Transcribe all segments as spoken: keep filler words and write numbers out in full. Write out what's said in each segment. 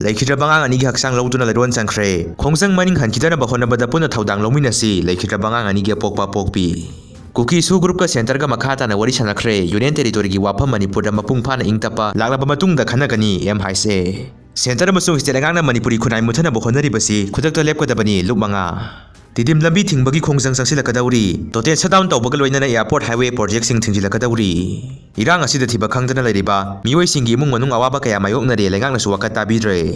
ꯂꯩꯈꯤꯗ꯭ꯔꯕ ꯑꯉꯥꯡ ꯑꯅꯤꯒꯤ ꯍꯛꯆꯥꯡ ꯂꯧꯗꯨꯅ ꯂꯩꯔꯣꯟ ꯆꯪꯈ꯭ꯔꯦ꯫ ꯈꯣꯡꯖꯪ ꯃꯅꯤꯡ ꯍꯟꯈꯤꯗꯅꯕ ꯍꯣꯠꯅꯕꯗ ꯄꯨꯟꯅ ꯊꯧꯗꯥꯡ ꯂꯧꯃꯤꯟꯅꯁꯤ, ꯂꯩꯈꯤꯗ꯭ꯔꯕ ꯑꯉꯥꯡ ꯑꯅꯤꯒꯤ ꯑꯄꯣꯛꯄ ꯑꯄꯣꯛꯄꯤ꯫ ꯀꯨꯀꯤ ꯁꯨ ꯒ꯭ꯔꯨꯞꯀ ꯁꯦꯟꯇꯔꯒ ꯃꯈꯥ ꯇꯥꯅ ꯋꯥꯔꯤ ꯁꯥꯟꯅꯈ꯭ꯔꯦ꯫ ꯌꯨꯅꯤꯌꯟ ꯇꯦꯔꯤꯇꯣꯔꯤꯒꯤ ꯋꯥꯐꯝ ꯃꯅꯤꯄꯨꯔꯗ ꯃꯄꯨꯡ ꯐꯥꯅ ꯏꯪ ꯇꯞꯄ ꯂꯥꯛꯂꯕ ꯃꯇꯨꯡꯗ ꯈꯟꯅꯒꯅꯤ, ꯑꯦꯝ ꯍꯥꯏꯁ ꯑꯦ꯫ ꯁꯦꯟꯇꯔ ꯑꯃꯁꯨꯡ ꯁ꯭ꯇꯦꯠ ꯂꯩꯉꯥꯛꯅ ꯃꯅꯤꯄꯨꯔꯤ ꯈꯨꯟꯅꯥꯏ ꯃꯨꯠꯊꯅꯕ ꯍꯣꯠꯅꯔꯤꯕꯁꯤ ꯈꯨꯗꯛꯇ ꯂꯦꯞꯀꯗꯕꯅꯤ, ꯂꯨꯞ ꯃꯉꯥ꯫ ꯇꯤꯗꯤꯝ ꯂꯝꯕꯤ ꯊꯤꯡꯕꯒꯤ ꯈꯣꯡꯖꯪ ꯆꯪꯁꯤꯜꯂꯛꯀꯗꯧꯔꯤ꯫ ꯇꯣꯇꯦꯜ ꯁꯠꯗꯥꯎꯟ ꯇꯧꯕꯒ ꯂꯣꯏꯅꯅ ꯑꯦꯌꯥꯔꯄꯣꯔꯠ, ꯍꯥꯏꯋꯦ ꯄ꯭ꯔꯣꯖꯦꯛꯁꯤꯡ ꯊꯤꯡꯖꯤꯜꯂꯛꯀꯗꯧꯔꯤ꯫ ꯏꯔꯥꯡ ꯑꯁꯤꯗ ꯊꯤꯕ ꯈꯪꯗꯅ ꯂꯩꯔꯤꯕ ꯃꯤꯑꯣꯏꯁꯤꯡꯒꯤ ꯏꯃꯨꯡ ꯃꯅꯨꯡ ꯑꯋꯥꯕ ꯀꯌꯥ ꯃꯥꯌꯣꯛꯅꯔꯦ, ꯂꯩꯉꯥꯛꯅꯁꯨ ꯋꯥꯀꯠ ꯇꯥꯕꯤꯗ꯭ꯔꯦ꯫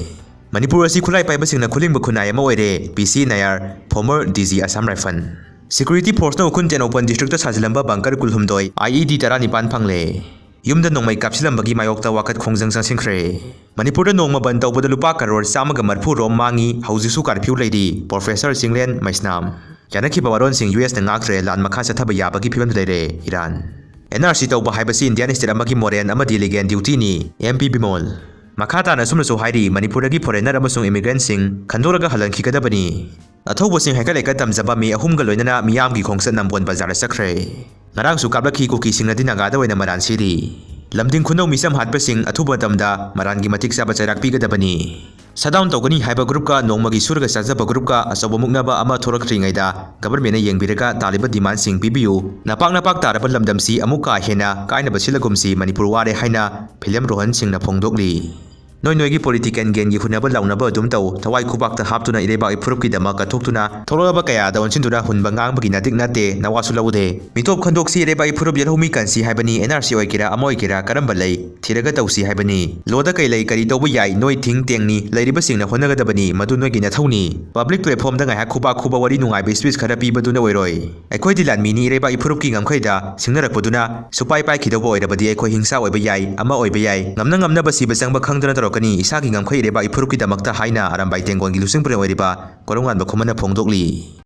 ꯃꯅꯤꯄꯨꯔ ꯑꯁꯤ ꯈꯨꯠꯂꯥꯏ ꯄꯥꯏꯕꯁꯤꯡꯅ ꯈꯨꯂꯤꯡꯕ ꯈꯨꯟꯅꯥꯏ ꯑꯃ ꯑꯣꯏꯔꯦ, ꯄꯤ ꯁꯤ ꯅꯥꯌꯔ, former D G Assam Rifle꯫ Security force ꯅ ꯎꯈ꯭ꯔꯨꯜ ꯇꯦꯡꯅꯧꯄꯜ district ꯇ ꯁꯥꯖꯤꯜꯂꯝꯕ bunker ꯀꯨꯟꯍꯨꯝꯗꯣꯏ, I E D ꯇꯔꯥꯅꯤꯄꯥꯟ ꯐꯪꯂꯦ꯫ ꯌꯨꯝꯗ ꯅꯣꯡꯃꯩ ꯀꯥꯞꯁꯤꯜꯂꯝꯕꯒꯤ ꯃꯥꯌꯣꯛꯇ ꯋꯥꯀꯠ ꯈꯣꯡꯖꯪ ꯆꯪꯁꯤꯟꯈ꯭ꯔꯦ꯫ ꯃꯅꯤꯄꯨꯔꯗ ꯅꯣꯡꯃ ꯕꯟ ꯇꯧꯕꯗ ꯂꯨꯄꯥ ꯀꯔꯣꯔ ꯆꯥꯝꯃꯒ ꯃꯔꯤꯐꯨ ꯔꯣꯝ ꯃꯥꯡꯉꯤ, ꯍꯧꯖꯤꯛꯁꯨ curfew ꯂꯩꯔꯤ, Professor ꯆꯤꯡꯂꯦꯟ ꯃꯩꯁꯅꯥꯝ꯫ ꯌꯥꯅꯈꯤꯕ ꯋꯥꯔꯣꯜꯁꯤꯡ ꯌꯨ ꯑꯦꯁ ꯅ ꯉꯥꯛꯇ꯭ꯔꯦ, ꯂꯥꯟ ꯃꯈꯥ ꯆꯠꯊꯕ ꯌꯥꯕꯒꯤ ꯐꯤꯕꯝꯗ ꯂꯩꯔꯦ ꯏꯔꯥꯟ꯫ N R C ꯇꯧꯕ ꯍꯥꯏꯕꯁꯤ Indian state ꯑꯃꯒꯤ moral ꯑꯃꯗꯤ legal duty ꯅꯤ, ꯑꯦꯝ ꯄꯤ ꯕꯤꯃꯣꯜ꯫ ꯃꯈꯥ ꯇꯥꯅ ꯑꯁꯨꯝꯅꯁꯨ ꯍꯥꯏꯔꯤ, ꯃꯅꯤꯄꯨꯔꯗꯒꯤ foreigner ꯑꯃꯁꯨꯡ immigrant ꯁꯤꯡ ꯈꯟꯗꯣꯛꯂꯒ ꯍꯜꯍꯟꯈꯤꯒꯗꯕꯅꯤ꯫ ꯑꯊꯧꯕꯁꯤꯡ ꯍꯥꯏꯀꯠ ꯂꯩꯀꯠ ꯇꯝꯖꯕ ꯃꯤ ꯑꯍꯨꯝꯒ ꯂꯣꯏꯅꯅ ꯃꯤꯌꯥꯝꯒꯤ ꯈꯣꯡꯆꯠ ꯅꯝꯕꯣꯜ ꯕꯖꯥꯔꯗ ꯆꯠꯈ꯭ꯔꯦ꯫ ꯉꯔꯥꯡꯁꯨ ꯀꯥꯞꯂꯛꯈꯤ, ꯀꯨꯀꯤꯁꯤꯡꯅꯗꯤ ꯅꯥꯒꯥꯗ ꯑꯣꯏꯅ ꯃꯔꯥꯟ ꯁꯤꯔꯤ꯫ ꯂꯝꯗꯤꯡ ꯈꯨꯅꯧ ꯃꯤꯆꯝ ꯍꯥꯠꯄꯁꯤꯡ ꯑꯊꯨꯕ ꯃꯇꯝꯗ ꯃꯔꯥꯟꯒꯤ ꯃꯇꯤꯛ ꯆꯥꯕ ꯆꯩꯔꯥꯛ ꯄꯤꯒꯗꯕꯅꯤ꯫ Shutdown ꯇꯧꯒꯅꯤ ꯍꯥꯏꯕ group ꯀ ꯅꯣꯡꯃꯒꯤ ꯁꯨꯔꯒ ꯆꯥꯖꯕ group ꯀ ꯑꯆꯧꯕ ꯃꯨꯛꯅꯕ ꯑꯃ ꯊꯣꯛꯂꯛꯇ꯭ꯔꯤꯉꯩꯗ government ꯅ ꯌꯦꯡꯕꯤꯔꯒ ꯇꯥꯜꯂꯤꯕ demand ꯁꯤꯡ ꯄꯤꯕꯤꯌꯨ꯫ ꯅꯄꯥꯛ ꯅꯄꯥꯛ ꯇꯥꯔꯕ ꯂꯝꯗꯝꯁꯤ ꯑꯃꯨꯛ ꯀꯥ ꯍꯦꯟꯅ ꯀꯥꯏꯅꯕ ꯁꯤꯜꯂꯒꯨꯝꯁꯤ, ꯃꯅꯤꯄꯨꯔ ꯋꯥꯔꯦ ꯍꯥꯏꯅ ꯐꯤꯂꯝ ꯔꯣꯍꯟ ꯁꯤꯡꯅ ꯐꯣꯡꯗꯣꯛꯂꯤ꯫ ꯅꯣꯏ ꯅꯣꯏꯒꯤ political gain ꯒꯤ ꯍꯨꯟꯅꯕ ꯂꯥꯎꯅꯕ ꯑꯗꯨꯝ ꯇꯧ꯫ ꯊꯋꯥꯏ ꯈꯨꯕꯥꯛꯇ ꯍꯥꯞꯇꯨꯅ ꯏꯔꯩꯕꯥꯛ ꯏꯐꯨꯔꯨꯞꯀꯤꯗꯃꯛ ꯀꯠꯊꯣꯛꯇꯨꯅ ꯊꯣꯛꯂꯛꯂꯕ ꯀꯌꯥꯗ ꯑꯣꯟꯁꯤꯟꯗꯨꯅ ꯍꯨꯟꯕ ꯉꯥꯡꯕꯒꯤ ꯅꯥꯗꯤꯛ ꯅꯠꯇꯦ, ꯅꯋꯥꯁꯨ ꯂꯧꯗꯦ꯫ ꯃꯤꯇꯣꯞ ꯈꯟꯗꯣꯛꯁꯤ, ꯏꯔꯩꯕꯥꯛ ꯏꯐꯨꯔꯨꯞ ꯌꯦꯜꯍꯧꯃꯤ ꯀꯟꯁꯤ ꯍꯥꯏꯕꯅꯤ꯫ N R C ꯑꯣꯏꯒꯦꯔꯥ ꯑꯃ ꯑꯣꯏꯒꯦꯔꯥ ꯀꯔꯝꯕ ꯂꯩ ꯊꯤꯔꯒ ꯇꯧꯁꯤ ꯍꯥꯏꯕꯅꯤ꯫ Law ꯗ ꯀꯩ ꯂꯩ, ꯀꯔꯤ ꯇꯧꯕ ꯌꯥꯏ, ꯅꯣꯏ think tank ꯅꯤ, ꯂꯩꯔꯤꯕꯁꯤꯡꯅ ꯍꯣꯠꯅꯒꯗꯕꯅꯤ, ꯃꯗꯨ ꯅꯣꯏꯒꯤ ꯅꯊꯧꯅꯤ꯫ Public platform ꯗ ꯉꯥꯏꯍꯥꯛ ꯈꯨꯕꯥꯛ ꯈꯨꯕ ꯋꯥꯔꯤ ꯅꯨꯡꯉꯥꯏꯕ speech ꯈꯔ ꯄꯤꯕꯗꯨꯅ ꯑꯣꯏꯔꯣꯏ꯫ ꯑꯩꯈꯣꯏꯗꯤ ꯂꯥꯟꯃꯤꯅꯤ, ꯏꯔꯩꯕꯥꯛ ꯏꯐꯨꯔꯨꯞꯀꯤ ꯉꯝꯈꯩꯗ ꯁꯤꯡꯅꯔꯛꯄꯗꯨꯅ ꯁꯨꯄꯥꯏ ꯄꯥꯏꯈꯤꯗꯧꯕ ꯑꯣꯏꯔꯕꯗꯤ ꯑꯩꯈꯣꯏ ꯍꯤꯡꯁꯥ ꯑꯣꯏꯕ ꯌꯥꯏ, ꯑꯃ ꯑꯣꯏꯕ ꯌꯥꯏ, ꯉꯝꯅ ꯉꯝꯅꯕ ꯁꯤꯕ ꯆꯪꯕ ꯈꯪꯗꯅ ꯇꯧꯔꯛꯀꯅꯤ꯫ ꯏꯁꯥꯒꯤ ꯉꯝꯈꯩ ꯏꯔꯩꯕꯥꯛ ꯏꯐꯨꯔꯨꯞꯀꯤꯗꯃꯛꯇ ꯍꯥꯏꯅ ꯑꯔꯥꯝꯕꯥꯏ ꯇꯦꯡꯒꯣꯟꯒꯤ ꯂꯨꯆꯤꯡ ꯄꯨꯔꯦꯜ ꯑꯣꯏꯔꯤꯕ ꯀꯣꯔꯧꯉꯥꯟꯕ ꯈꯨꯃꯟꯅ ꯐꯣꯡꯗꯣꯛꯂꯤ꯫